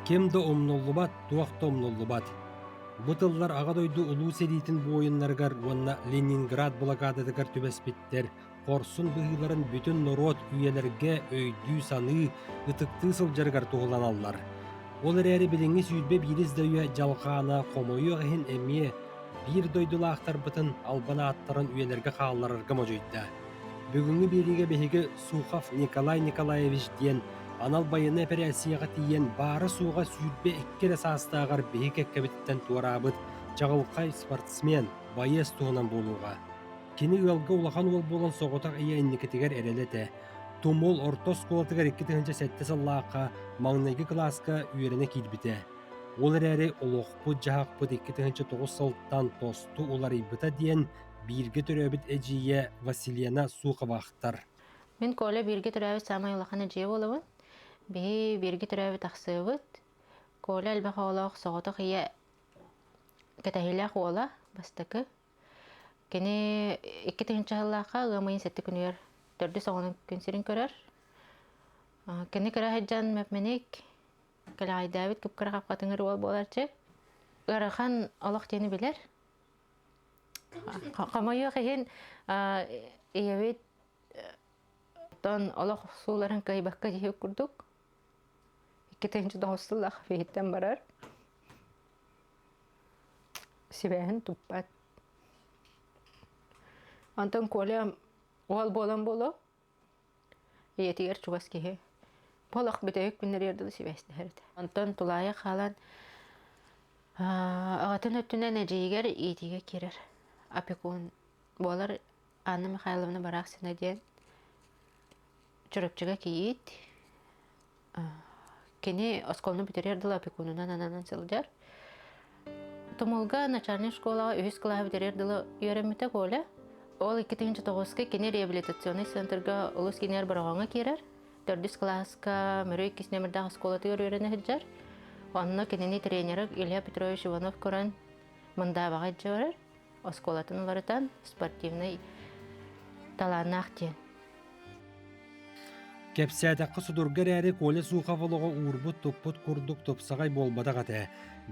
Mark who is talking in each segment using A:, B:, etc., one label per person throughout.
A: Ким да умнуллубат, туох да умнуллубат. Бу тыллар Аҕа дойду Улуу сэриитин буойуннарыгар уонна Ленинград блокадатыгар түбэспиттэр хорсун быһыыларын бүтүн норуот үйэлэргэ өйдүү-саныы, ытыктыы сылдьарыгар туһуланаллар. Ол эрээри билиҥҥи 21-с да үйэ дьалхаана хомойуох иһин эмиэ биир дойдулаахтарбытын албан ааттарын үйэлэргэ хаалларарга модьуйда. Бүгүҥҥү биэриигэ биһиги Сухов Николай Николаевич диэн анал байыаннай эпэрээссийэҕэ тиийэн баара-суоҕа 22 эрэ саастааҕар биһиги кэккэбититтэн туораабыт чаҕылхай спортсмен, байыас туһунан буолуоҕа. Кини ыалга улахан уол буолан соҕотох ийэ инникитигэр эрэлэ этэ. Тумул орто оскуолатыгар 2007 сыллаахха маҥнайгы кылааска үөрэнэ киирбитэ. Ол эрээри олохпут-дьаһахпыт 2009 сылтан тосту уларыйбыта диэн бииргэ төрөөбүт эдьиийэ Василена Сухова ахтар.
B: Мин Коля бииргэ төрөөбүт саамай улахан эдьиийэ буолабын. Биһи бииргэ төрөөбүт ахсыабыт. Коля элбэх оҕолоох соҕотох ийэ кэтэһиилээх уола бастакы. Кини 2000 сыллаахха ыам ыйын сэттэ күнүгэр төрдүс оҕонун күн сирин көрөр. Кини кыра сылдьан мэп-мэник, кэлэҕэйдээбит кып-кыра хапхатыҥыр уол буоларчы. Ыарахан олох диэни билэр. Хомойуох иһин, ийэбит оттон олох сууларын кыайбакка дьиһи курдук 2009 сыллаах биһиттэн барар. Сибээһин туппат. Онтон Коля уол буолан буолуо, ийэтигэр чугас киһи. Бу олох бүтэһик күннэригэр дылы сибээстэһэр этэ. Онтон тулаайах хаалан аҕатын өттүнэн эдьиийигэр иитиигэ киирэр. Опекун буолар Анна Михайловна Барахсина диэн Чурапчыга кийиит. Кини оскуоланы бүтэрэр дылы опекунунан ананан сылдьар. Тумулга начальнай школаҕа үһүс кылааһы бүтэрэр дылы үөрэммитэ Коля. Ол 2009-ка кини реабилитационнай центрга улус киинигэр Бороҕоҥҥо киирэр. Төрдүс кылааска Мүрү иккис нөмүрдээх оскуолатыгар үөрэнэ сылдьар. Онно кинини тренерэ Илья Петрович Иванов көрөн Мындаабаҕа илдьэ барар. Оскуолатын уларытан спортивнай талааннаах диэн.
A: Кэпсээтэххэ судургу эрээри Коля Сухов олоҕо уурбут-туппут курдук тупсаҕай буолбатах этэ.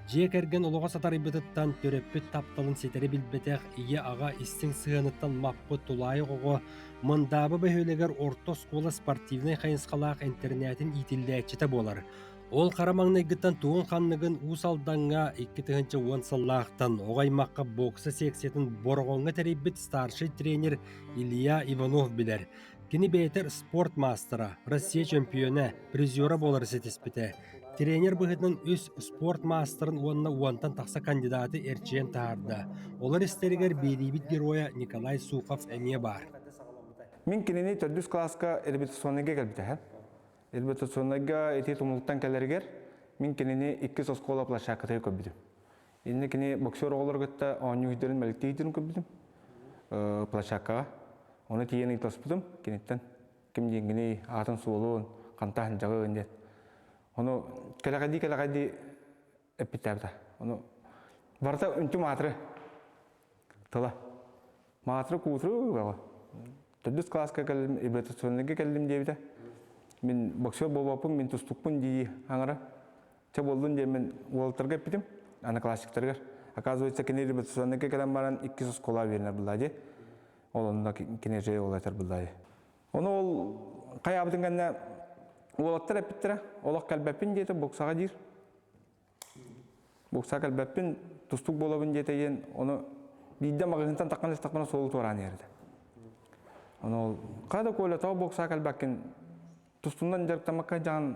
A: Дьиэ кэргэн олоҕо сатарыйбытыттан, төрөппүт тапталын ситэри билбэтэх ийэ-аҕа истиҥ сыһыаныттан маппыт тулаайах оҕо Мындааба бөһүөлэгэр орто оскуола спортивнай хайысхалаах интэринээтин иитиллээччитэ буолар. Ол хара маҥнайгыттан тугун-ханныгын Уус Алдаҥҥа 2010 сыллаахтан оҕо аймахха бокса секциятын Бороҕоҥҥо тэрийбит старшай тренер Илья Иванов билэр. Кини бэйэтэ спорт маастара, Россия чөмпүйүөнэ, призера буолары ситиспитэ. Тренер быһыытынан үс спорт маастарын уонна уонтан тахса кандидаты эрчийэн таһаарда. Олор истэригэр биэриибит геройа Николай Сухов эмиэ баар.
C: Мин кинини төрдүс кылааска реабилитационнайга кэлбитэ. Реабилитационнайга ити тумултан кэлэригэр мин кинини иккис оскуола площадкатыгар көрбүтүм. Иннэ кини боксер оҕолору кытта оонньуу иһдэрин мэликтии иһдэрин көрбүтүм площадкаҕа. Ону тиийэн ыйыталаспытым киниттэн ким диэҥҥиний, аатын-суолун, хантан дьаҕыын диэн. Ону кэлэҕэйдии-кэлэҕэйдии эппиттээбитэ. Ону барыта үнтү маатыры тыла. Маатыры куутуру бөҕө. Төрдүс кылааска кэллим, реабилитационнайга кэллим диэбитэ. Мин боксер буолбаппын, мин тустукпун дии аҥара. Чэ буоллун диэммин уолаттарга эппитим, одноклассниктарыгар. Оказывается, кини реабилитационнайга кэлэн баран иккис оскуола үөрэнэр булла дии. Ол онно кини же ол этэр булла дии. Ону ол хайаабытын кэннэ уолаттар эппиттэрэ, олох кэлбэппин диэтэ, боксаҕа диир. Боксаҕа кэлбэппин, тустук буолабын диэтэ диэн, ону биирдэ маҕаһыынтан таххан истэхпинэ суолу туораан иһэр этэ. Ону ол хаа да Коля тоҕо боксаҕа кэлбэккин тустунан дьарыктаммакка дьаҕан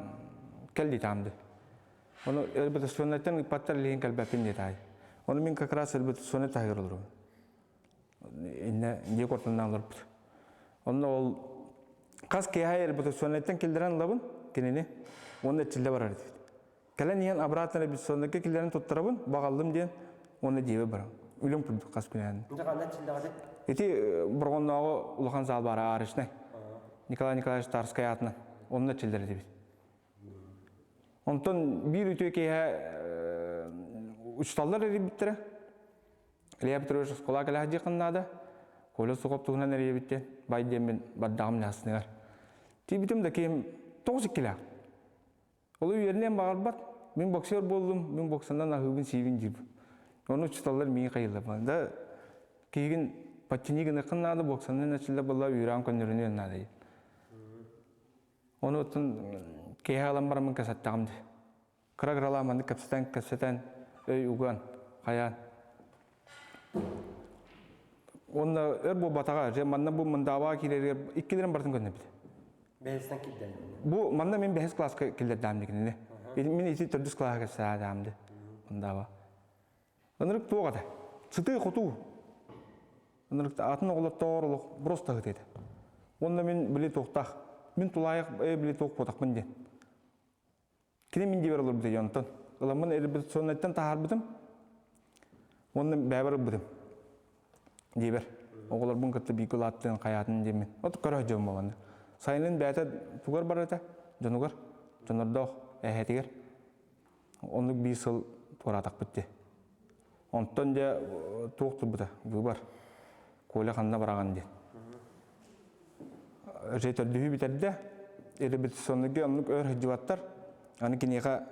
C: кэл диэтэҕим дии. Ону реабилитационнайтан ыыппаттар илиһин кэлбэппин диэтэҕэй. Ону мин как раз реабилитационнай таһыгар олоробун. Иннэ дьиэ куортаннаан олорбут. Онно ол хас киэһэ реабилитационнайтан киллэрэн ылабын кинини уонна эрчиллэ барар этибит. Кэлэн иһэн обратно реабилитационнайга киллэрэн туттарабын, баҕаллым диэн уонна дьиэбэ барам. Үлэм курдук хас күнээн. Ити Борҕоннооҕу улахан зал баара арочнай. Николай Николаевич Тарскай аатынан. Онно эрчиллэр этибит. Онтон биир үтүө киэһэ учууталлар эрийбиттэрэ. Илья Петрович оскуола кэлэ сылдьыаххын наада. Коля Сухов туһунан эрийэбит диэн бай диэммин бардаҕым ньаасыныгар. Тиийбитим да киһим тоҕус иккилээх. Ол үөрэнэн баҕарбат. Мин боксер буоллум, мин боксанан аһыыбын сиибин диир. Ону учууталлар миигин хайыыллар. Да киһигин подчини гыныаххын наада, боксанан эчиллэ буолла үүрээн көннөрүнүөн наада диир. Ону оттон киэһэ ылан бараммын кэсэттэҕим дии. Кыра-кыралаан маннык кэпсэтэн-кэпсэтэн өй уган, хайаан. Уонна өр буолбатаҕа, дьэ манна бу Мындаабаҕа киирэригэр иккилэрин барытын көннөрбүтэ.
A: Бэһистэн киллэрдим.
C: Бу манна мин бэһис кылааска киллэрдэҕим дии кинини. Мин ити төрдүс кылааска кэпсээтэҕим дии Мындааба. Ынырык туох этэ? Сытыы-хотуу. Ынырык атын оҕолортоор олох просто ыһыт этэ. Уонна мин били туохтаах, мин тулаайах били туох буотахпын диэн. Кини мин диэбэр олорбута дии онтон. Ыламмын реабилитационнайтан таһаарбытым. Уонна бэйэбэр ылбытым. Диэбэр. Оҕолорбун кытта бииргэ улааттыан хайаатын диэммин. От көрө дьон буолан. Сайынын бэйэтэ тугар барар этэ? Дьонугар. Дьонордоох эһэтигэр. Оннук биир сыл туораатахпыт дии. Онтон дьэ туох турбута? Выбор. Коля ханна бараҕын диэн. Же төрдүһү бүтэрдэ. Реабилитационныйга оннук өр сылдьыбаттар. Аны киниэхэ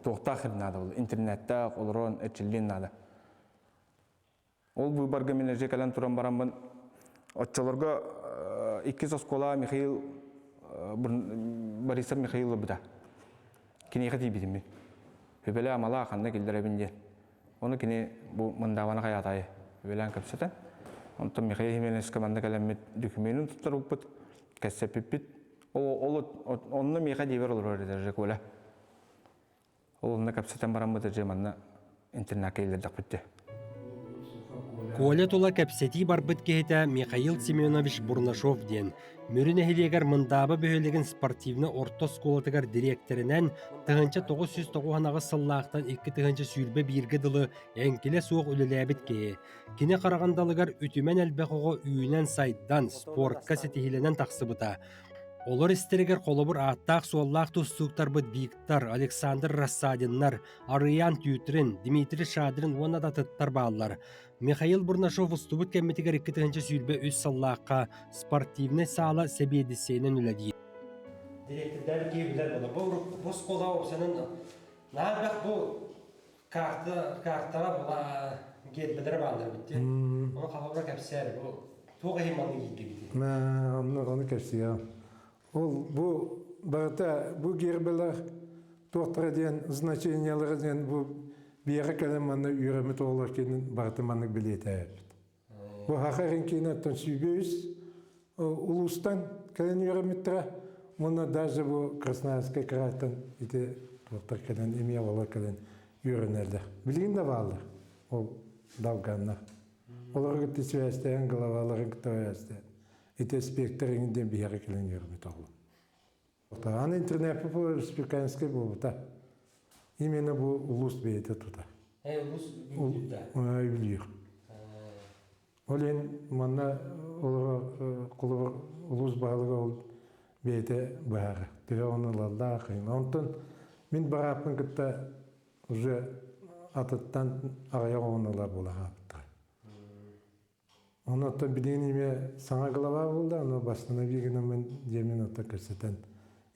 C: туохтаах хир наада буолла. Интернеттээх олорон эрчиллиэн наада. Ол выборга мин эже кэлэн туран бараммын оччолорго иккис оскуола Михаил Борисов Михаил ылбыта. Киниэхэ тиийбитим мин. Үбэлэ амалаа ханна киллэрэбин диэн. Ону кини бу Мындаабаны хайаатаайы үбэлээн кэпсэтэн. Онтон Михаил Хименеска манна кэлэммит докуменын туттарбыппыт, кэпсэппиппит. Ол онно миэхэ диэбэр олорор этэ Коля. Ол онно кэпсэтэн бараммыт дьэ манна интернакка киллэрдэхпит дьэ.
A: Коля тула кэпсэтии барбыт киһитэ Михаил Семенович Бурнашов диэн Мүрү нэһилиэгэр Мындааба бөһүөлэгин спортивнай орто оскуолатыгар дириэктэринэн 1998 сыллаахтан 2021-гэ дылы эҥкилэ суох үлэлээбит киһи. Кини хараҕын далыгар үтүмэн элбэх оҕо үүнэн-сайдан, спортка ситиһиилэнэн тахсыбыта. Олор истэригэр холобур ааттаах-суоллаах тустууктарбыт Виктор, Александр Рассадиннар, Арыйаан Тютрин, Дмитрий Шадрин уонна да атыттар бааллар. Михаил Бурнашов устубут кэммитигэр 2023 сыллаахха спортивнай саала сэбиэдиссэйинэн үлэлиир. Дириэктэрдээбит киһи билэр буолар. Бу бу оскуола уопсанан наһаа элбэх бу карта картаҕа гербэлэрэ бааллар эбит дии. Ону холобура кэпсээр бу туох иһин маннык иирдибитий?
D: Онно кэпсиэҕим. Ол бу барыта бу гербэлэр туохтара диэн значениелара диэн бу биэҕэ кэлэн манна үөрэммит оҕолор киинин барыта маннык билиэтээбит. Бу Саха киинэттэн 103 улуустан кэлэн үөрэммиттэрэ уонна даже бу Красноярскай кыраайтан ити туохтар кэлэн эмиэ оҕолор кэлэн үөрэнэллэр. Билигин да бааллар ол далганнар. Олору кытта связьтээн, главаларын кытта связьтээн. Ити спектр иҥин диэн биһиэхэ кэлэн үөрэммит оҕолор. Аны интернет республиканскай буолбута. Именно бу улуус бэйэтэ тута.
A: Улуус үбүлүүр да?
D: Үбүлүүр. Ол иһин манна олоро холобур улуус баһылыга ол бэйэтэ быһаарар. Төһө ону ылаллаах. Онтон мин барааппын кытта уже атыттан аҕыйах оҕону ылар буола хаалбыттара. Онон билигин эмиэ саҥа глава буолла, ону восстанови гынаммын диэмин оттон кэпсэтэн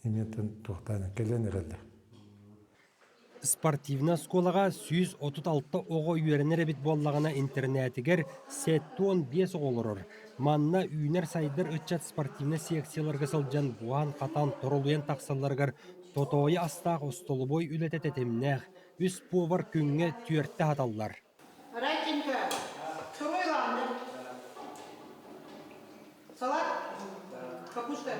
D: эмиэ туохтаан кэлэн эрэллэр.
A: Спортивнай оскуолаҕа 136 оҕо үөрэнэр эбит буоллаҕына интэринээтигэр 75 оҕо олорор. Манна үүнэр-сайдар ыччат спортивнай секцияларга сылдьан буһан-хатан, торолуйан тахсалларыгар тотоойу астаах остолобуой үлэтэ тэтимнээх, үс повар күҥҥэ түөртэ аһаталлар.
E: Райченко, второй раунд. Салат, капуста.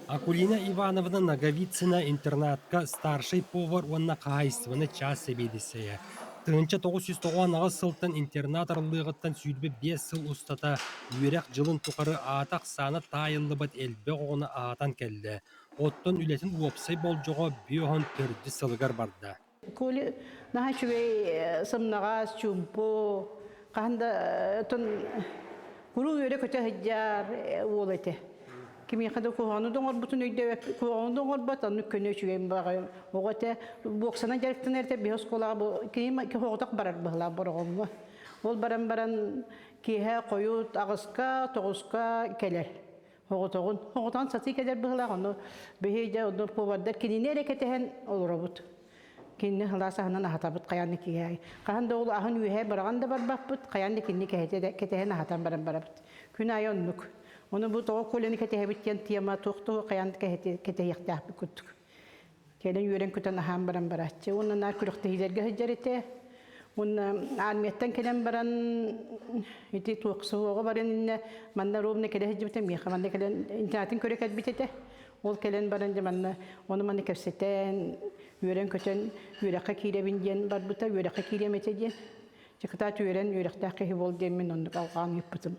A: Акулина Ивановна Ноговицына интернатка старшай повар уонна хаһаайыстыбаны чаас сэбиэдиссэйэ. 1998 сылтан интернат арыллыаҕыттан 25 сыл устата үөрэх дьылын тухары аата-ахсаана таайыллыбат элбэх оҕону аһатан кэллэ. Оттон үлэтин уопсай болдьоҕо 54 сылыгар барда.
E: Коля наһаа үчүгэй сымнаҕас, чуумпу, хаһан да оттон куруук үөрэ-көтө сылдьар уол этэ. Кимиэхэ да куһаҕаны да оҥорбутун өйдөөбөт, куһаҕаны да оҥорбот, оннук көнө үчүгэй баҕайы оҕо этэ. Боксанан дьарыктанар этэ, биһи оскуолаҕа бу кини соҕотох барар быһылаах Бороҕоҥҥо. Ол баран баран киэһэ хойут аҕыска, тоҕуска кэлэр. Оҕотоҕун оҕотоон сатыы кэлэр быһыылаах, ону биһи дьэ онно повардар кинини эрэ кэтэһэн олоробут. Кинини сылаас аһынан аһатабыт хайаан да киһи. Хаһан да ол аһын үөһэ быраҕан да барбаппыт, хайаан да кинини кэтэһэн аһатан баран барабыт. Күн аайы оннук. Ону бу тоҕо Коляны кэтэһэбит диэн тема туох туһу хайаан да кэтэһиэхтээхпит курдук. Кэлэн үөрэн-көтөн аһаан баран барааччы. Уонна наар күрэхтэһиилэргэ сылдьар этэ. Уонна армияттан кэлэн баран ити туох суоҕа баран иннэ манна ровно кэлэ сылдьыбыта миэхэ манна кэлэн интернатын көрө кэлбит этэ. Ол кэлэн баран дьэ манна ону маны кэпсэтэн үөрэн-көтөн үөрэххэ киирэбин диэн барбыта, үөрэххэ киириэм этэ диэн. Дьэ үөрэн үөрэхтээх киһи буол диэммин оннук алҕаан ыыппытым.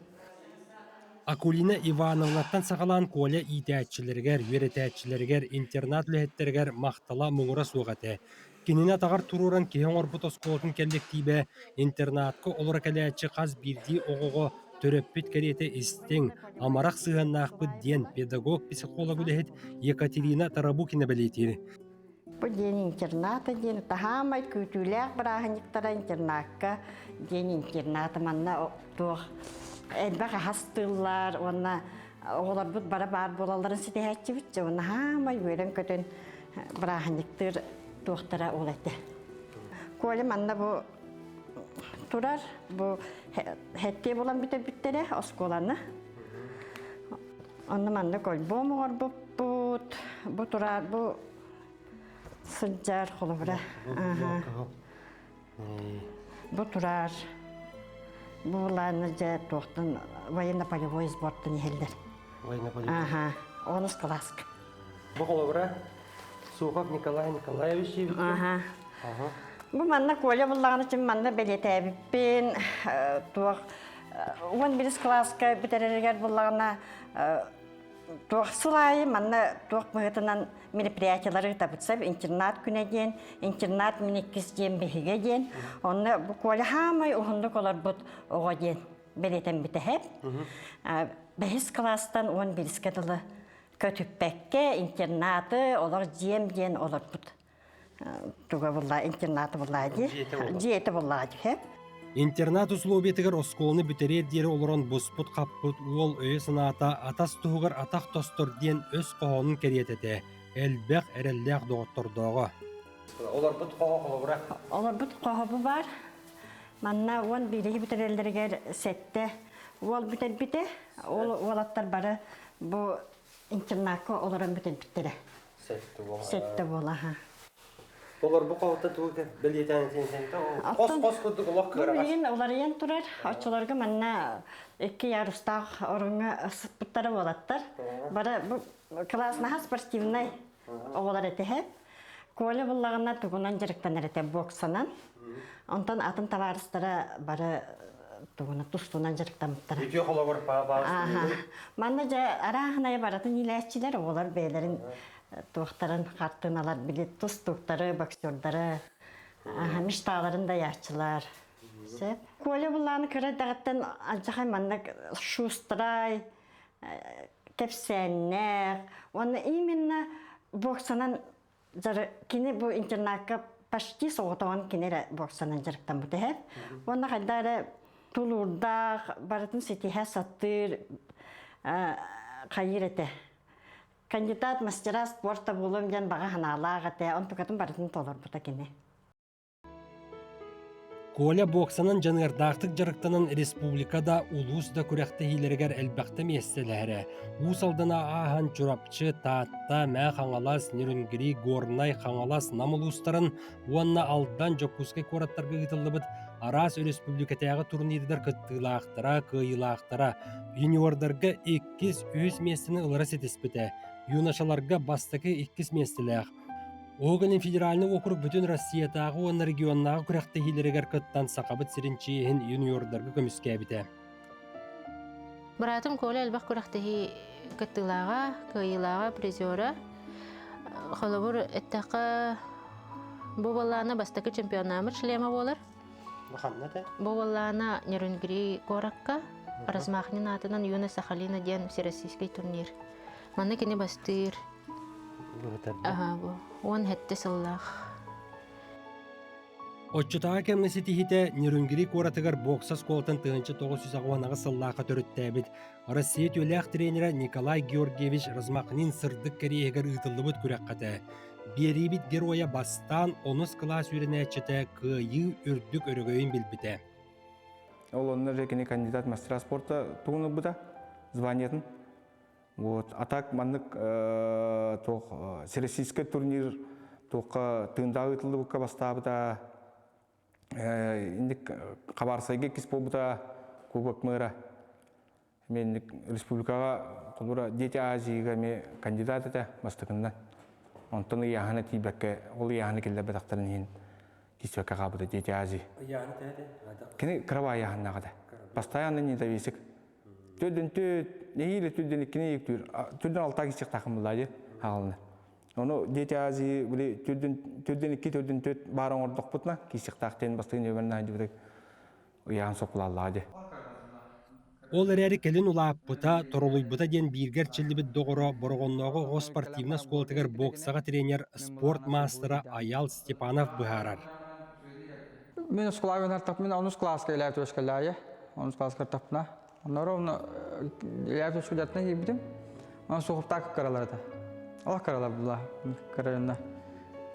A: Акулина Ивановнаттан саҕалаан Коля иитээччилэригэр, үөрэтээччилэригэр, интернат үлэһиттэригэр махтала муҥура суох этэ. Кинини атаҕар туруоран киһи оҥорбут оскуолатын кэллэктиибэ интернатка олоро кэлээччи хас биирдии оҕоҕо төрөппүт кэриэтэ истиҥ, амарах сыһыаннаахпыт диэн педагог-психолог үлэһит Екатерина Тарабукина бэлиэтиир.
F: Бу диэн интерната диэн таһаамай күүтүүлээх бырааһынньыктара интернакка диэн интерната манна туох элбэх аһас тыыллар уонна оҕолорбут бара баар буолалларын ситиһээччибит дьэ уонна хаамай үөрэн-көтөн бырааһынньыктыыр туохтара ол этэ. Коля манна бу турар бу хэттиэ булан бүтэрбиттэрэ оскуоланы. Онно маннык альбом оҥорбуппут. Бу турар бу сылдьар холобура. Бу турар бу былааны дьэ туохтан военно-полевой сбортан иһэллэр.
A: Военно-полевой.
F: Ага, онус кылааска.
A: Бу холобура Сухов Николай Николаевич
F: Ага. Бу манна Коля буллаҕына чим манна бэлиэтээбиппин туох 11 кылааска бүтэрэригэр буллаҕына туох сыл аайы манна туох быһыытынан мероприятиелары ыытабыт интернат күнэ диэн интернат мин иккис диэн биһигэ диэн онно бу Коля хаамай уһуннук олорбут оҕо диэн бэлиэтэммитэ бэһис кылаастан 11-ке дылы көтүппэккэ интернаты олор дьиэм диэн олорбут туга булла интернаты булла дии дьиэтэ булла дии
A: Интернат условиятыгар оскуоланы бүтэриэр диэри олорон буспут-хаппыт уол өйө-санаата атас туһугар атах тостор диэн өс хоһоонун кэриэтэ этэ, элбэх эрэллээх доҕоттордооҕо. Олорбут хоһо холобура?
F: Олорбут хоһобу бар. Манна 11 бүтэрэллэригэр сэттэ уол бүтэрбитэ. Ол уолаттар бары бу интернакка олорон бүтэрбиттэрэ.
A: Сэттэ буола.
F: Сэттэ буола, аха.
A: Олорбу хоһута тугу бэлиэтээн Хос хос курдук олох кыараҕас.
F: Билигин уларыйан турар. Оччолорго манна икки ярустаах ороҥҥо сыппыттара уолаттар. Бары бу кылааснаһа спортивнай оҕолор этиһэ. Коля буллаҕына тугунан дьарыктанар этэ боксанан. Онтон атын табаарыстара бары тугунан тустунан дьарыктаммыттара.
A: Үтүө холобур
F: Манна дьэ арааһынайы барытын иилээччилэр оҕолор бэйэлэрин туохтарын хартыыналар били тустууктары, боксердары, мечталарын дайааччылар. Сөп. Коля буллааны кыра эрдэҕиттэн алдьархай маннык шустрай, кэпсээннээх уонна именно боксанан кини бу интернакка почти соҕотоҕун кини эрэ боксанан дьарыктаммыт эһэ уонна хайда эрэ тулуурдаах барытын ситиһэ сатыыр хайыыр этэ кандидат мастера спорта буолуом диэн баҕа санаалаах этэ онтукатын барытын толорбута кини.
A: Коля боксанан дьаныардаахтык дьарыктанан республика да, улуус да күрэхтэһиилэригэр элбэхтэ миэстэлэһэрэ. Уус Алдана ааһан Чурапчы, Таатта, Мээ Хаҥалас, Нерюнгри, Горнай, Хаҥалас, Нам улуустарын уонна Алдан, Дьокуускай куораттарга ыытыллыбыт араас өрөспүүбүлүкэтээҕи турнирдар кыттыылаахтара, кыайыылаахтара, юниордарга иккис, үһүс миэстэни ылара ситиспитэ. Юношаларга бастакы, иккис миэстэлээх. Уһук Илин федеральнай уокурук бүтүн Россиятааҕы уонна регионнааҕы күрэхтэһиилэригэр кыттан Сахабыт сирин чиэһин юниордарга көмүскээбитэ.
B: Быраатым Коля элбэх күрэхтэһии кыттыылааҕа, кыайыылааҕа, призера. Холобур, эттэххэ, бу буоллаана бастакы чемпионаммыт шлема буолар.
A: Бу ханна этэ?
B: Бу буоллаана Нерюнгри куоракка Размахнин аатынан Юна Сахалина диэн всероссийский турнир. Манна кини бастыыр. Аха, бу 17 сыллаах.
A: Оччотооҕу кэмҥэ ситиһиитэ Нерюнгри куоратыгар бокса оскуолатын 1998 сыллаахха төрүттээбит Россия үтүөлээх тренерэ Николай Георгиевич Размахнин сырдык кэриэһигэр ыытыллыбыт күрэххэ этэ. Биэриибит геройа бастаан онус кылаас үөрэнээччитэ кыайыы үрдүк өрөгөйүн билбитэ.
C: Ол онно же кини кандидат мастера спорта тугун ылбыта, званиетын. Вот, а так маннык туох всероссийскай турнир туохха тыындаах ыытыллыбыкка бастаабыта, инник Хабарсайга иккис буолбута Кубок мэра. Мен республикаҕа холура Дети Азияга эмиэ кандидат этэ бастакыннан. Онтон ыйааһына тиийбэккэ, ол ыйааһыны киллэрбэтэхтэрин иһин тиийбэккэ хаалбыта Дети Азии.
A: Ыйааһын этэ?
C: Кини кыраба ыйааһыннаах этэ. Постоянно недовесик. Түрдүн түт, нэһиилэ түрдүн иккини иктүүр. Түрдүн алтаа кисчэхтаахын буллаа дии хаалына. Ону Дети Азии били түрдүн түрдүн икки түрдүн түт баар оҥордохпутуна кисчэхтаах диэн бастыгын нөмерин аһдьыбытык ыйаан соппулааллаҕа дии.
A: Ол эрээри кэлин улааппыта, торолуйбута диэн бииргэ эрчиллибит доҕоро Бороҕоннооҕу оҕо спортивнай оскуолатыгар боксаҕа тренер, спорт маастара Айаал Степанов быһаарар.
G: Мин оскуолаҕа үөрэнэр мин онус кылааска илээ түөскэлээйэ. Онус кылааска тапна. Онно ровно илээ түөскэлээтинэ киирбитим. Онон суохуптаах кыралар этэ. Олох кыралар була. Кырайынна.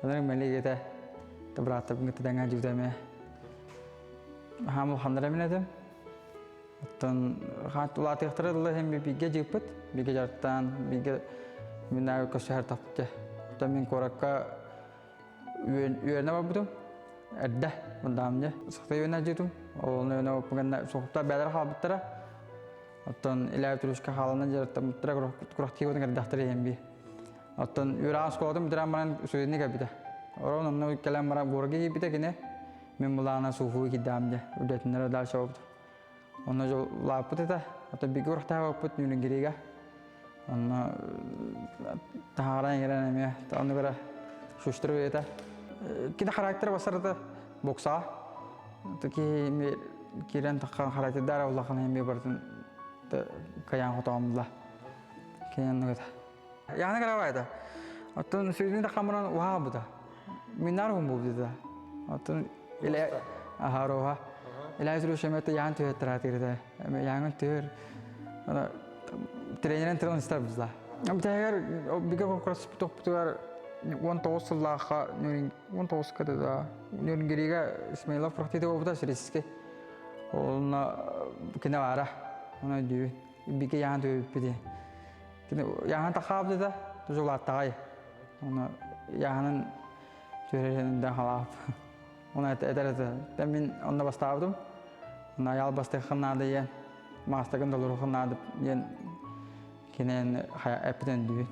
G: Онон мэлигете бырааттарбын кытта тэҥэ дьүтэ эмэ. Хаам улаханнар эмин этим. Оттон улаатыахтара дылы иһин бииргэ дьыыппыт, бииргэ дьарыктаан, бииргэ миннааҕы көрсүһэр таппыт. Оттон мин куоракка үөрэнэ барбытым. Эрдэ мындаам дьэ. Сахта үөрэнэ дьиэтим. Ол үөрэнэ барбыгынна суохтар бээлэр хаалбыттара. Оттон илээ түрүскэ хаалана дьарыктаммыттара курахтыыбытын кэрдэхтэр иһэн би. Оттон үөрэҕин оскуолатын бүтэрэн баран студентник кэлбитэ. Орон онно кэлэн баран буорга киирбитэ кини. Мин былаана суухуу киирдэҕим дьэ. Үлэтиннэрэ дальше болбут. Онно дьол улааппыт этэ. Оттон бигэ урахтаабыппыт Ньүлүнгиригэ. Онно таһааран иҥэрэн эмиэ онно кыра шуштыр этэ. Кини характер басарата бокса. Таки кирен таххан характердара улахан эмиэ бартын каян хотоомла. Кини онно кыта. Яны карабайда. Оттон сүрүн тахамыран уһаабыта. Минар хум бубдида. Оттон иле ахароха. Иле сүрүшемете ян түһеттер атырда. Яңын түһөр. Ана тренерин тренер истер бизла. Битәгәр биге конкурс тохпутугар 19 сыллаахха 19 када да Нюрнгерига Исмаилов практика болбута сириске. Олна кине бара. Оны дүү. Биге ян түһүппүти. Кини яһан тахаабыта да тужулааттаҕай. Оны яһанын түһэрэринэн халаап. Оны этэр этэ. Мин онно бастаабытым. Онно аял бастыаххын наада диэн, маастагын толоруоххун наада диэн кинен эппитин дүүн.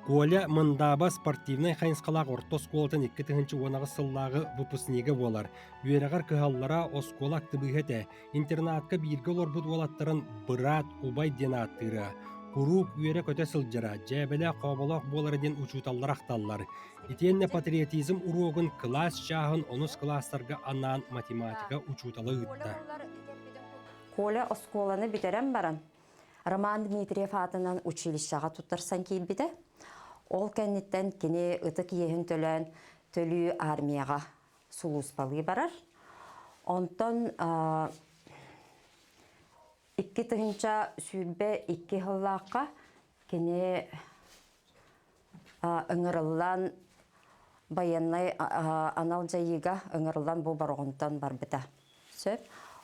A: Коля Мындааба спортивнай хайысхалаах орто оскуолатын 2018 сыллааҕы выпускнига буолар. Үөрэҕэр кыһаллара оскуола актыбыыһа этэ. Интернатка бииргэ олорбут уолаттарын быраат, убай диэн ааттыыра. Куруук үөрэ-көтө сылдьара, дьээбэлээх-хооболоох буолара диэн учууталлар ахталлар. Итиэннэ патриотизм уруогун кылаас чааһын онус кылаастарга анаан математика учуутала ыытта.
H: Коля оскуоланы бүтэрэн баран, Роман Дмитриев аатынан училищеҕа туттарсан киирбитэ. Ол кэнниттэн кини ытык иэһин төлөөн төлүү армияҕа сулууспалыы барар. Онтон 2022 сыллаахха кини ыҥырыллан байыаннай анал дьайыыга ыҥырыллан бу Бороҕонтон барбыта. Сөп.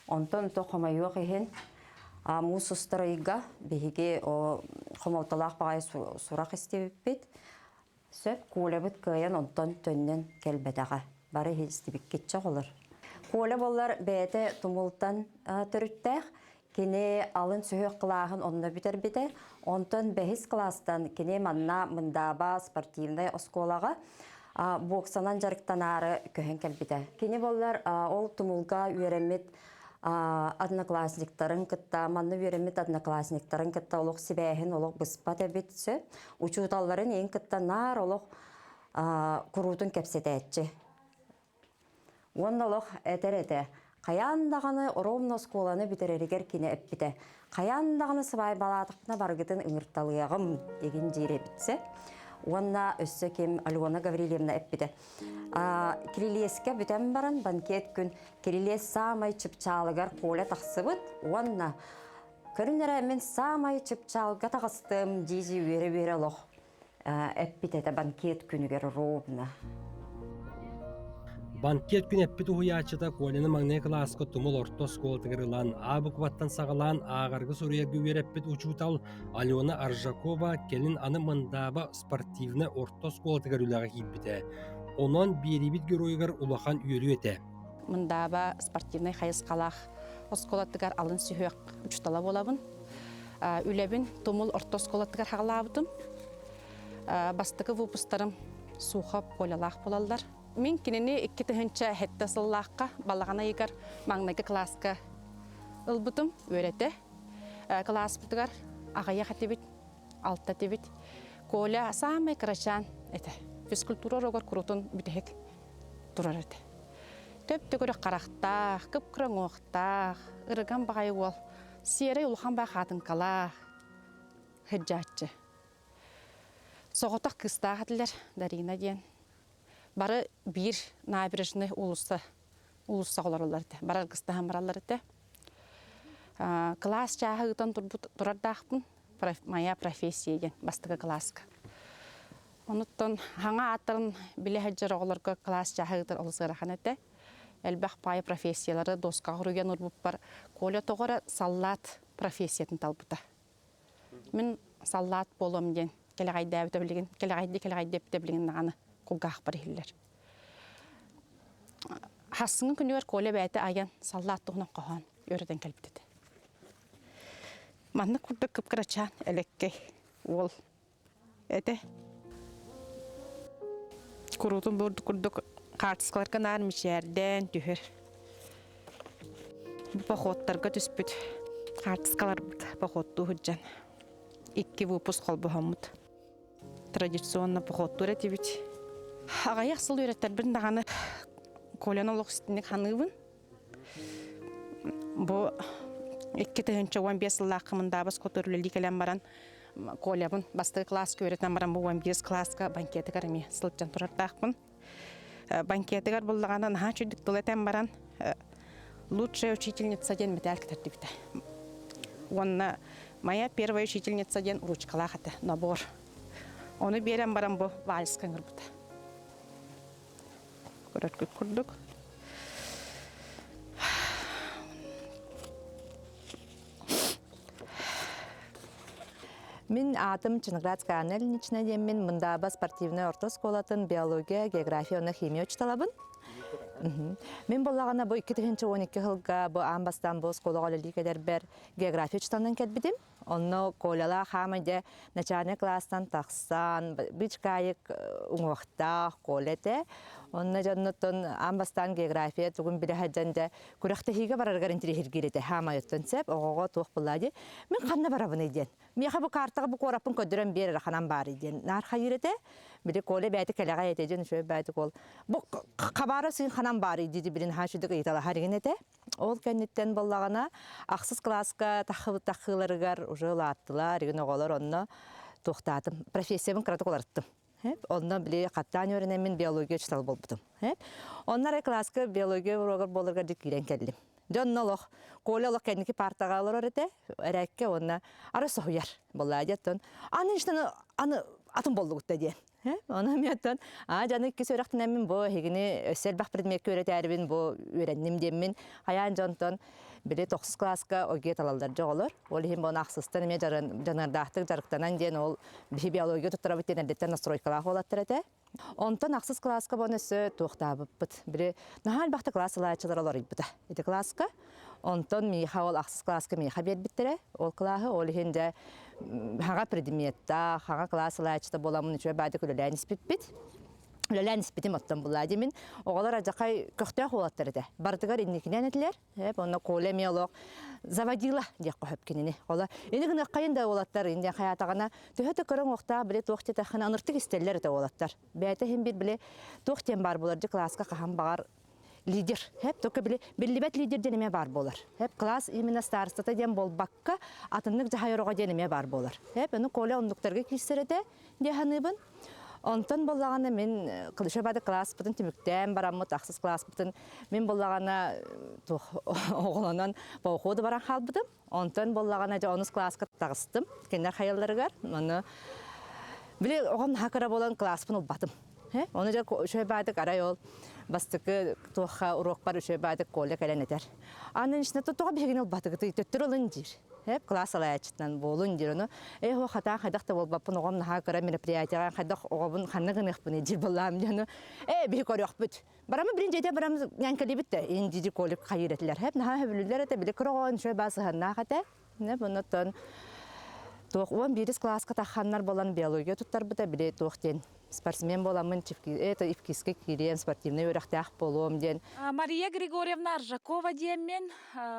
H: Онтон то хомойуох иһин муус устар ыйга биһиги хомолтолоох баҕайы сурах истибиппит. Сөп, Колябыт кыайан онтон төннөн кэлбэтэҕэ. Бары истибиккитчэ оҕолор. Коля буоллар бэйэтэ тумултан төрүттээх. Кини алын сүһүөх кылааһын онно бүтэрбитэ. Онтон бэһис кылаастан кини манна Мындааба спортивнай оскуолаҕа боксанан дьарыктанаары көһөн кэлбитэ. Кини буоллар ол тумулга үөрэммит одноклассниктарын кытта, манна үөрэммит одноклассниктарын кытта олох сибээһин олох быспат эбит сөп. Учууталларын иин кытта наар олох куруутун кэпсэтээччи. Уонна олох этэр этэ, хайаан даҕаны ровно оскуоланы бүтэрэригэр кини эппитэ, хайаан даҕаны сыбаайбалаатахпына барыгытын ыҥырталыаҕым дигин диир эбитсэ. Уонна өссө ким Алена Гаврильевна эппитэ. Кирилиэскэ бүтэн баран банкет күн Кирилиэс саамай чыпчаалыгар Коля тахсыбыт уонна көрүн эрэ мин саамай чыпчаалга таҕыстым дии-дии үөрэ-үөрэ олох эппит этэ банкет күнүгэр ровно.
A: Банкет күн эппит уһуйааччыта Коляны маҥнай кылааска Тумул орто оскуолатыгар ылан А букваттан саҕалаан ааҕарга суруйарга үөрэппит учуутал Алена Аржакова кэлин аны Мындааба спортивнай орто оскуолатыгар үлэҕэ киирбитэ. Онон биэриибит геройугар улахан үөрүү этэ.
I: Мындааба спортивнай хайысхалаах оскуолатыгар алын сүһүөх учуутала буолабын. Үлэбин Тумул орто оскуолатыгар хаҕалаабытым. Бастакы выпустарым Сухов Колялаах буолаллар. Мин кинини 2007 сыллаахха балаҕан ыйыгар маҥнайгы кылааска ылбытым, үөрэтэ. Кылааспытыгар аҕыйах этибит, алта этибит. Коля саамай кырачаан этэ. Физкультура урогар курутун бүтэһик турар этэ. Төп-төгүрүк харахтаах, кып-кыра уҥуохтаах, ырыган баҕайы уол, сиэрэй улахан баа хаатыҥкалаах сылдьааччы. Соҕотох кыыстаах этилэр Дарина диэн. Бары биир набережный уулусса уулуссаҕа олороллор этэ. Барар кыстаһан бараллар этэ. Кылаас чааһа ыытан турбут турардаахпын. Моя профессия диэн бастакы кылааска. Онуттан хаҥа ааттарын билэ сылдьар оҕолорго кылаас чааһа ыытар олус ыарахан этэ. Элбэх паай профессиялары доскаҕа суруйан урбуппар Коля тоҕо эрэ саллаат профессиятын талбыта. Мин саллаат буолуом диэн кэлэҕэйдээбитэ билигин, кэлэҕэйди кэлэҕэйдиэппитэ билигин даҕаны кулгаахпар иһиллэр. Хассыҥҥы күнүгэр Коля бэйэтэ айан саллаат туһунан хоһоон үөрэтэн кэлбит этэ. Маннык курдук кып-кырачаан элэккэй уол этэ. Куруутун бурдук курдук хаартыскаларга наар мичээрдээн түһэр. Бу походтарга түспүт хаартыскаларбыт походтуу сылдьан икки выпуск холбоһоммут. Традиционно походтуур этибит. Аҕыйах сыл үөрэттэрбин даҕаны Коляны олох истинник ханыыбын. Бу 2015 сыллаахха Мындаабас хоту үлэлии кэлэн баран Колябын бастакы кылааска үөрэтэн баран бу 11 кылааска банкетыгар эмиэ сылдьан турардаахпын. Банкетыгар буллаҕына наһаа үчүгдүк тыл этэн баран лучшая учительница диэн мэтээл кэтэрдибитэ. Уонна моя первая учительница диэн ручкалаах этэ, набор. Ону биэрэн баран бу вальска ыҥырбыта. Көрөргүт курдук.
J: Мин аатым Чинградская Анна Ильинична диэммин Мындааба спортивнай орто оскуолатын биология, география уонна химия учууталабын. Мин буоллаҕына бу 2012 сылга бу аан бастаан бу оскуолаҕа үлэлии кэлэрбэр география учууталынан кэлбитим. Онно Колялаах хаамай дьэ начальнай кылаастан тахсан бычкаайык уҥуохтаах Коля этэ. Онно дьоннуттан аан бастаан география тугун билэ сылдьан дьэ күрэхтэһиигэ барарыгар интириэһиргиир этэ. Хаамай оттон сөп оҕоҕо туох буллаа дии. Мин ханна барабыный диэн. Миэхэ бу картаҕа бу куораппын көрдөрөн биэр эрэ ханан баарый диэн наар хайыыр этэ. Били Коля бэйэтэ кэлэҕэй этэ дьон үчүгэй бэйэтэ кол. Бу хабаара сыын ханан баарый дии билин хаачыдык ыйыталаһар игин этэ. Ол кэнниттэн буоллаҕына ахсыс кылааска таххыыларыгар уже улааттылар, игин оҕолор онно туохтаатым, профессиябын кыратык уларыттым. Онно били хаттаан үөрэнэммин биология учуутала буолбутум. Онно эрэ кылааска биология уруогар буоларгар дьэ киирэн кэллим. Дьэ онно олох Коля олох кэнники партаҕа олорор этэ, эрээккэ уонна ары соһуйар буоллаа дьэ оттон аны аны атын боллугутта диэн. Ону эмиэ аа дьаны иккис үөрэхтэнэммин бу эһигини өссө элбэх предмеккэ үөрэтээрибин бу үөрэнним диэммин хайаан дьонтон били тохсус кылааска ОГЭ талаллар дьоҕолор. Ол иһин бу ахсыстан эмиэ дьаныардаахтык дьарыктанан диэн ол биһи биология туттарабыт диэн эрдэттэн настройкалаах уолаттар этэ. Онтон ахсыс кылааска бу өссө туохтаабыппыт. Били наһаа элбэхтэ кылаас салааччылар олоруйбута ити кылааска. Онтон миэхэ ол ахсыс кылааска миэхэ биэрбиттэрэ ол кылааһы. Ол иһин дьэ хаҥа предметтаах, хаҥа кылаас салааччыта буоламмын үчүгэй баайдык үлэлээн испиппит. Үлэлээн испитим оттон буллаа димин. Оҕолор адьакай көхтөөх уолаттар этэ. Барытыгар инникинэн этилэр. Онно Коля эмиэ олох заводила диэх хөп кинини. Ола ини гыныаххайын да уолаттар инде хаятаҕына төһө да көрөҥ уохтаах били туох диэтэххинэ ыныртык истэллэр этэ уолаттар. Бэйэтэ иһин бир били туох диэн баар буолар дьэ кылааска хаһан баҕар. лидер. Хеп только били биллибэт лидер диэн эмиэ баар буолар. Хеп класс именно старостата диэн буолбакка атыннык дьаһайар оҕо диэн эмиэ баар буолар. Хеп ону Коля оннуктарга киирсэр этэ дии саныыбын. Онтон буоллаҕына мин Кылышабады класспытын түмүктээн бараммыт ахсыс класспытын мин буоллаҕына туох оҕолонон по уходу баран хаалбытым. Онтон буоллаҕына дьэ онус кылааска таҕыстым кинилэр хайалларыгар. Ону били оҕом наһаа кыра буолан кылааспын ылбатым. Ону дьэ үчүгэй баайдык арай ол бастакы туохха уруокпар үчүгэй баайдык Коля кэлэн этэр. Анна Ильинична тоҕо биһигини ылбатыгытый төттөрү ылын диир. Кылаас салайааччытынан буолун диир ону. Ээ хо хатаан хайдах да буолбаппын оҕом наһаа кыра мероприятиеҕа хайдах оҕобун ханна гыныахпыный диир буоллаам диэн. Ээ биһи көрүөхпүт. Барамы билин дьиэтэ барам ньээҥкэлиибит да ин диди колик хайыр этилэр. Хэп наһаа хөбүлүллэр этэ били кыра оҕо үчүгэй баа сыһаннаах этэ. Бұннан туох 11 класска тахханнар болан биология туттарбыта били туох диэн спортсмен боламмын это ИФКИСке киириэн спортивный үөрэхтээх буолуом диэн.
K: Мария Григорьевна Аржакова диэммин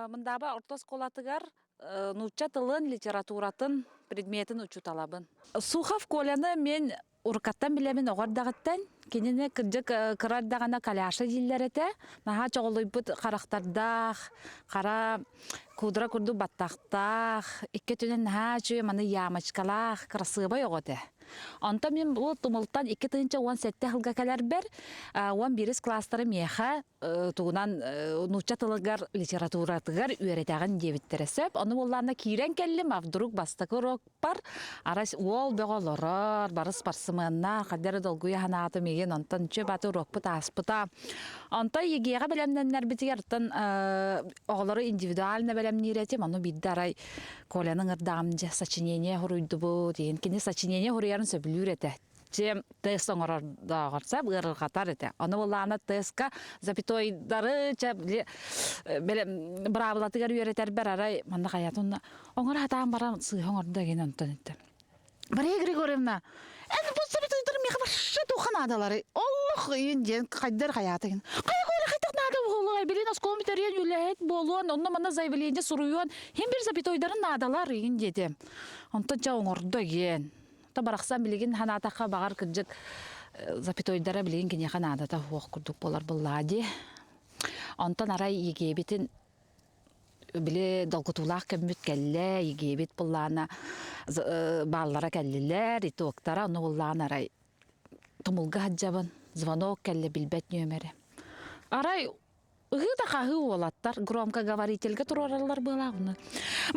K: Мындаба орто оскуолатыгар нуучча тылын, литературатын предметин учууталабын. Сухов Коляны мен Уруккаттан билэбин оҕо эрдэҕиттэн. Кинини кырдьык кыра эрдэҕинэ коляша дииллэр этэ. Наһаа чоҕулуйбут харахтардаах, хара куудара курдук баттахтаах, икки өттүнэн наһаа үчүгэй маны ямочкалаах, кырасыабай оҕо этэ. Онтон мин бу Тумултан 2017 сылга кэлэрбэр 11 класстары миэхэ тугунан нуучча тылыгар литературатыгар үөрэтэҕин диэбиттэрэ сөп. Ону буоллаҕына киирэн кэллим, а вдруг бастакы урокпар арас уол бөҕө олорор, бары спортсменнар, хайда эрэ долгуйа санаатым игин, онтон үчү баты урокпут ааспыта. Онтон ЕГЭ-ҕэ бэлэмнэннэрбитигэр оттон оҕолору индивидуально бэлэмниир этим, ону биирдэ арай Коляны ыҥырдаҕым дьэ сочинение суруйдубут диэн. Кини сочинение суруйарын сөбүлүүр этэ. Чем тест оҥорордооҕор сап ыарырҕатар этэ. Ону буоллаҕына тестка запятойдары чэ били быраабылатыгар үөрэтэрбэр арай манна хайатын оҥоро сатаан баран сыыһа оҥордо игин онтон этэ. Мария Григорьевна, эн бу запятойдары миэхэ вообще туохха наадалары? Олох иин диэн хайдар хайаатыгын. Хайа коля хайдах наада буолуой? Билин оскуола бүтэриэн үлэһит буолуон, онно манна заявление суруйуон, хим бир запятойдарын наадалар иин диэтим. Онтон чэ оҥордо игин. То барахсан билигин санаатахха баҕар кырдьык запятойдара билигин киниэхэ наадата суох курдук буолар буоллаҕа дии. Онтон арай ЕГЭбитин били долгутуулаах кэммит кэллэ, ЕГЭбит былаана бааллара кэллилэр, итоктара ону былаан арай тумулга сылдьабын, звонок кэллэ билбэт нүөмэрэ. Арай Ыһыы да хаһыы уолаттар громкоговорительгэ туруораллар быалаах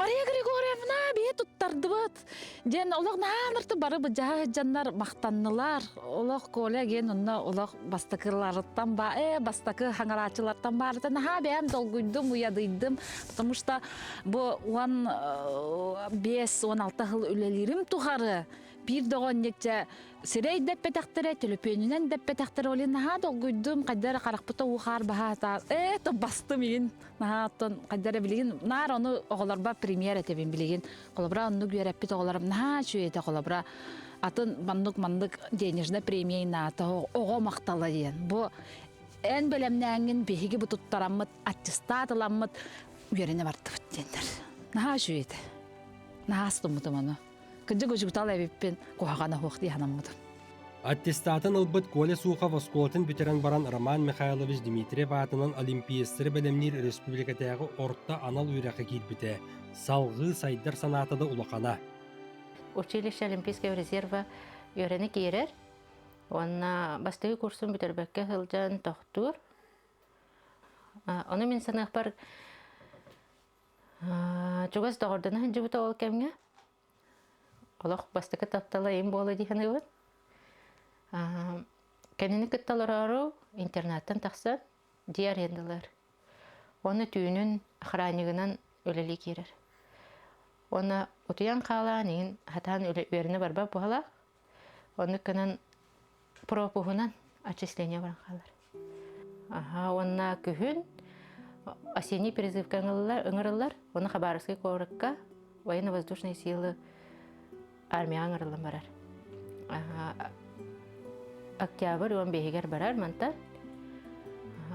K: Мария Григорьевна биһи туттардыбыт диэн олох наһаа бары быдьаһа сылдьаннар махтаннылар. Олох Коля диэн онно олох бастакыларыттан ба э бастакы хаҥарааччылартан баарыта наһаа бэйэм долгуйдум, уйадыйдым. Потому что бу 15-16 сыл үлэлиирим тухары биир доҕонньук дьэ сирэй дэппэтэхтэрэ, төлөпүөнүнэн дэппэтэхтэрэ, ол иһин наһаа долгуйдум, хайда эрэ харахпыта уу хаар баһаата, ээ, то бастым иһин, наһаа оттон хайда эрэ билигин наар ону оҕолорбор премьер этэбин билигин. Холобура оннук үөрэппит оҕолорум наһаа үчүгэй этэ холобура атын маннык маннык денежная премия наата оҕо махтала диэн. Бу эн бэлэмнээҥҥин биһиги бу туттараммыт, аттестат ыламмыт үөрэнэ бардыбыт диэннэр. Наһаа үчүгэй этэ. Наһаа астыммытым ону. Кырдьык учуутал эбиппин, куһаҕана суох дии санаммытым.
A: Аттестатын ылбыт Коля Сухов оскуолатын бүтэрэн баран Роман Михайлович Дмитриев аатынан Олимпиецтэри бэлэмниир республикатааҕы орто анал үөрэххэ киирбитэ. Салҕыы сайдар санаата да улахана.
B: Училище Олимпийского резерва үөрэнэ киирэр уонна бастакы курсун бүтэрбэккэ сылдьан тохтуур. Ону мин саныахпар Чугас доҕордоно сылдьыбыта ол кэмҥэ. Олох бастакы таптала им буола дии саныыбын. Кэннини кытта олороору интернаттан тахсан дьиэ арендалыыр. Уонна түүнүн охраннигынан үлэлии киирэр. Уонна утуйан хаалаан иһин хатаан үөрэнэ барбат буолалаах. Оннук гынан пропуһунан отчисление баран хаалар. Аха, уонна күһүн осенний призывка ыҥырыллар, уонна Хабаровскай куоракка военно-воздушные силы армияҕа ыҥырыллан барар. Октябрь 15-гэр барар мантан.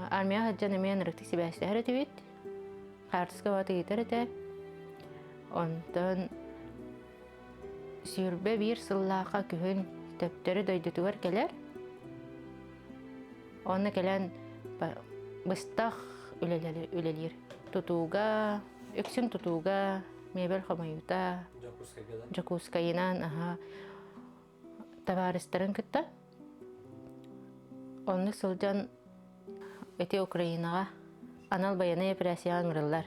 B: Армияҕа сылдьан эмиэ ынырыктык сибээстэһэр этибит. Хаартыска баҕата ыытар этэ. Онтон 21 сыллаахха күһүн төптөрү дойдутугар кэлэр. Онно кэлэн Быстах үлэлиир. Тутууга, үксүн тутууга, мебель хомуйуута, Дьокуускайынан аха табаарыстарын кытта. Оннук сылдьан ити Украинаҕа анал байыаннай операцияҕа ыҥырыллар.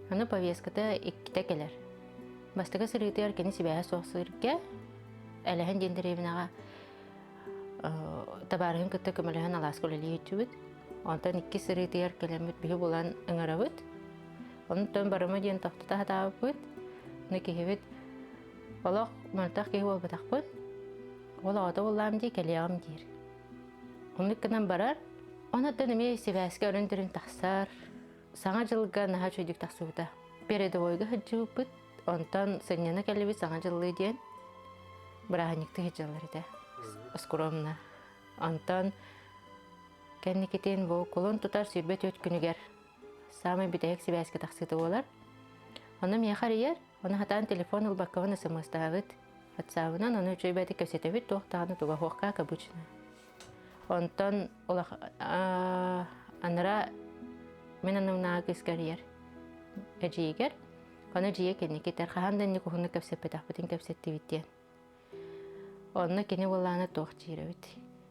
B: Аны повестката иккитэ кэлэр. Бастакы сырыытыгар кини сибээһэ суох сырга Элэһин диэн дэриэбинэҕэ табаарыһын кытта көмөлөһөн алааска үлэлии үчүбүт. Онтон иккис сырыытыгар кэлэммит биһи булан ыҥырабыт. Онтон барыма диэн тохтото сатаабыппыт. Аны киһибит олох мөлтөх киһи буолбатахпын. Ол оҕото буллаам дии кэлиэҕим диир. Оннук гынан барар. Онтон эмиэ сибээскэ өрүн-түрүн тахсар. Саҥа дьылга наһаа үчүгэйдик тахсыбыта. Передовойга сылдьыбыппыт. Онтон сынньана кэллибит Саҥа дьыллыы диэн бырааһынньыктыы сылдьаллар этэ. Скромно. Онтон кэнникитин бу кулун тутар 24 күнүгэр саамай бүтэһик сибээскэ тахсыыта буолар. Ону миэхэ арыйар, ону хатаан телефон ылбаккабын смс-таабыт. Ватсабынан ону үчүгэй бэйэтэ кэпсэтэбит, туох даҕаны туга суох как обычно. Онтон улах анара мин аннымнааҕы кыыска арыйар эдьиийигэр. Ону эдьиийэ кэнники этэр, хаһан да инник уһуннук кэпсэппэтэхпитин кэпсэттибит диэн. Онно кини буоллаҕына туох диир эбит.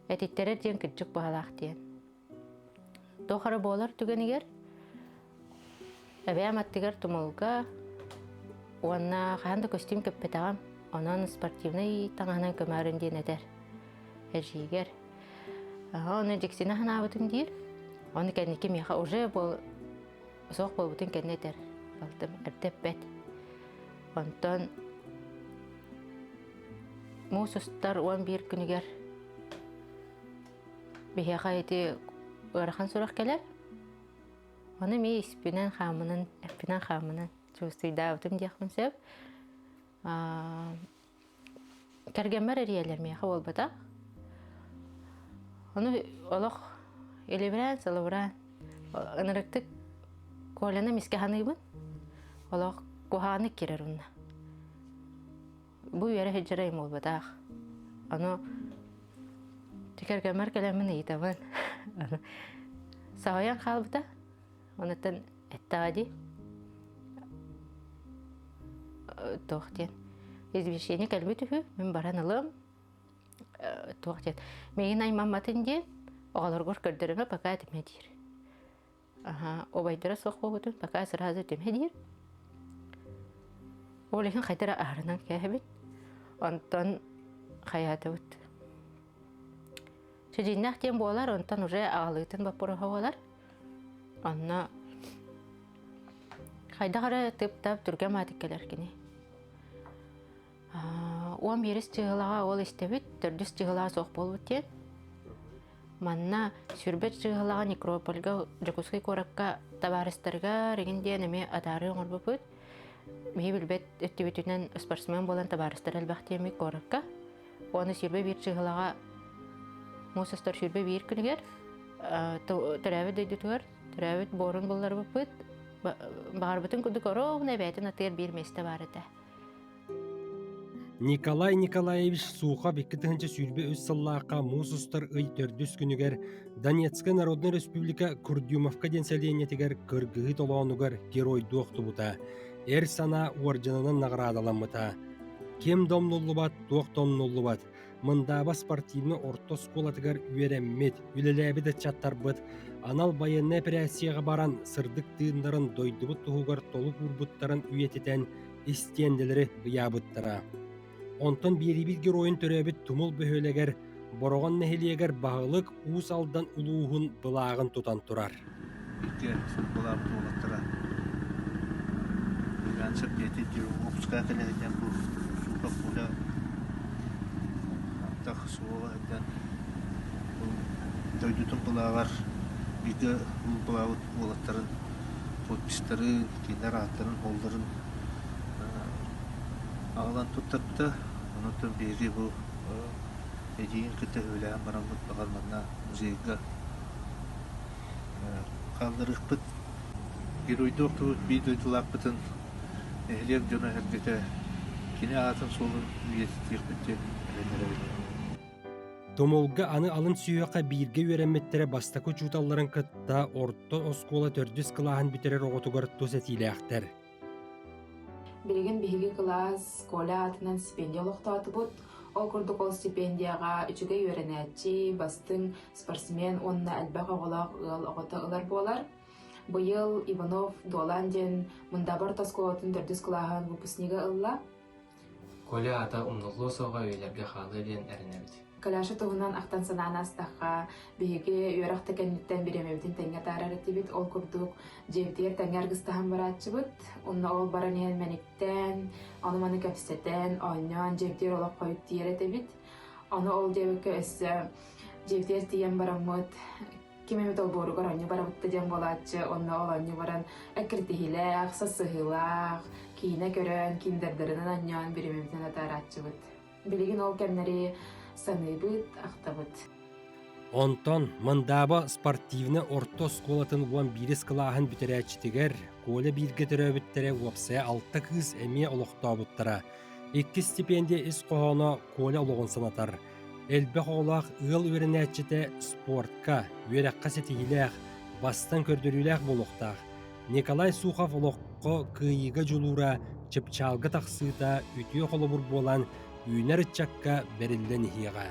B: Этиттэрэр диэн кырдьык баһалаах диэн. Туох эрэ буолар түгэнигэр эбээм аттыгар тумулга уонна хаһан да көстүүм көппөтөҕүм. Онон спортивнай таҥаһынан көмөөрүн диэн этэр эдьиийигэр. Ону дьиксинэ санаабытым диир. Ону кэнники миэхэ уже буол суох буолбутун кэннэ этэр балтым эрдэ эппэт. Онтон муус устар 11 күнүгэр Биһиэхэ ити ыарахан сурах кэлэр. Ону эмиэ испинэн хааммынан, эппинэн хааммынан чувствуйдаабытым диэхпин сөп. Кэргэммэр эрийэллэр миэхэ буолбатах. Ону олох илибирээн, салыбыраан ынырыктык Коляны эмискэ саныыбын. Олох куһаҕаннык киирэр онно. Бу үөрэ сылдьара им буолбатах. Ону кэргэммэр кэлэммин ыйытабын. Саҕайан хаалбыта. Онуттан эттэҕэ дии. Туох диэн. Извещение кэлбит үһү. Мин баран ылым. Туох диэн. Миигин аймамматын диэн оҕолоргор көрдөрүмэ пока этимэ диир. Аха, убайдара суох буолбутун пока сразу түмэ диир. Ол иһин хайдара аһарынан кээһэбит. Онтон хайаатыбыт. Сидьиннээх диэн буолар, онтон уже аҕалыытын боппуруоһа буолар. Онно хайдах эрэ тып-тап түргэн маатык кэлэр кини. 11 чыһылаҕа ол истэбит, төрдүс чыһылаҕа суох буолбут диэн. Манна сүрбэт чыһылаҕа Некропольга, Дьокуускай куоракка табаарыстарыгар игин диэн эмиэ атаарыы оҥорбуппут. Биһи билбэт өттүбүтүнэн спортсмен буолан табаарыстар элбэх диэммит куоракка. Уонна сүрбэ биир чыһылаҕа муус устар 21 күнүгэр төрөөбүт дойдутугар төрөөбүт буорун булларбыппыт. Баҕарбытын курдук оруобуна эбээтин атыгар биир миэстэ баар этэ.
A: Николай Николаевич Сухов 2023 сыллаахха муус устар ый төрдүс күнүгэр Донецкай Народнай Республика Курдюмовка диэн сэлиэнньэтигэр кыргыһыы толоонугар геройдуу охтубута, эр санаа уордьанынан наҕараадаламмыта. Ким да умнуллубат, туох да умнуллубат. Мындааба спортивнай орто оскуолатыгар үөрэммит, үлэлээбит ыччаттарбыт анал байыаннай эпэрээссийэҕэ баран сырдык тыыннарын дойдубут туһугар толук уурбуттарын үйэтитэн истиэндэлэри ыйаабыттара. Онтон биэриибит геройун төрөөбүт Тумул бөһүөлэгэр Бороҕон нэһилиэгэр баһылык Уус Алдан улууһун былааҕын тутан турар.
L: Икки сулбалаабыт уолаттара Иван Сергеевич уоппускаҕа кэлэһиннэн бу Сука Коля антах суола сылдьан дойдутун былааҕар бииргэ былаабыт уолаттарын подпистарын, кинилэр ааттарын, уолларын аҕалан туттарбыта. Онон биһиги бу эдьиийин кытта үбүлээн бараммыт баҕар манна музейга хаалларыахпыт. Геройдуу охтубут биир дойдулаахпытын нэһилиэк дьоно-сэргэтэ кини аатын-суолун үйэтитиэхпит диэн эрэнэрэбит.
A: Тумулга аны алын сүһүөххэ бииргэ үөрэммиттэрэ бастакы учууталларын кытта орто оскуола төрдүс кылааһын бүтэрэр оҕотугар тус этиилээхтэр.
M: Билигин биһиги кылаас Коля аатынан стипендия олохтоотубут. Ол курдук ол стипендияҕа үчүгэй үөрэнээччи, бастыҥ спортсмен уонна элбэх оҕолоох ыал оҕото ылар буолар. Быйыл Иванов Дуолан диэн Мындабар орто оскуолатын төрдүс кылааһын выпускнига ылла.
N: Коля аата умнуллуо суоҕа үйэлэргэ хаалыа диэн эрэнэбит.
M: Коляша туһунан ахтан санаан астахха, биһиги үөрэх да кэнниттэн бириэмэбитин тэҥҥэ атаарар этибит. Ол курдук дьиэбитигэр тэҥҥэ аргыстаһан барааччыбыт. Онно ол баран иһэн мэниктээн, ону-маны кэпсэтэн, оонньоон дьиэбитигэр олох хойут тиийэр этибит. Ону ол диэбиккэ өссө дьиэбитигэр тиийэн бараммыт ким эмит олбуоругар оонньуу барабыт да диэн буолааччы, онно ол оонньуу баран эккирэтиһиилээх, сасыһыылаах, киинэ көрөн, киндердарынан оонньоон бириэмэбитин атаарааччыбыт. Билигин ол кэмнэри саныыбыт, ахтабыт.
A: Онтон Мындааба спортивнай орто оскуолатын 11 кылааһын бүтэрээччитигэр Коля бииргэ төрөөбүттэрэ уопсайа алта кыыс эмиэ олохтообуттара. Иккис стипендия ис хоһооно Коля олоҕун санатар. Элбэх оҕолоох ыал үөрэнээччитэ спортка, үөрэххэ ситиһиилээх, бастыҥ көрдөрүүлээх буолуохтаах. Николай Сухов олоххо кыайыыга дьулуура, чыпчаалга тахсыыта үтүө холобур буолан, үүнэр ыччакка бэриллэн иһиэҕэ.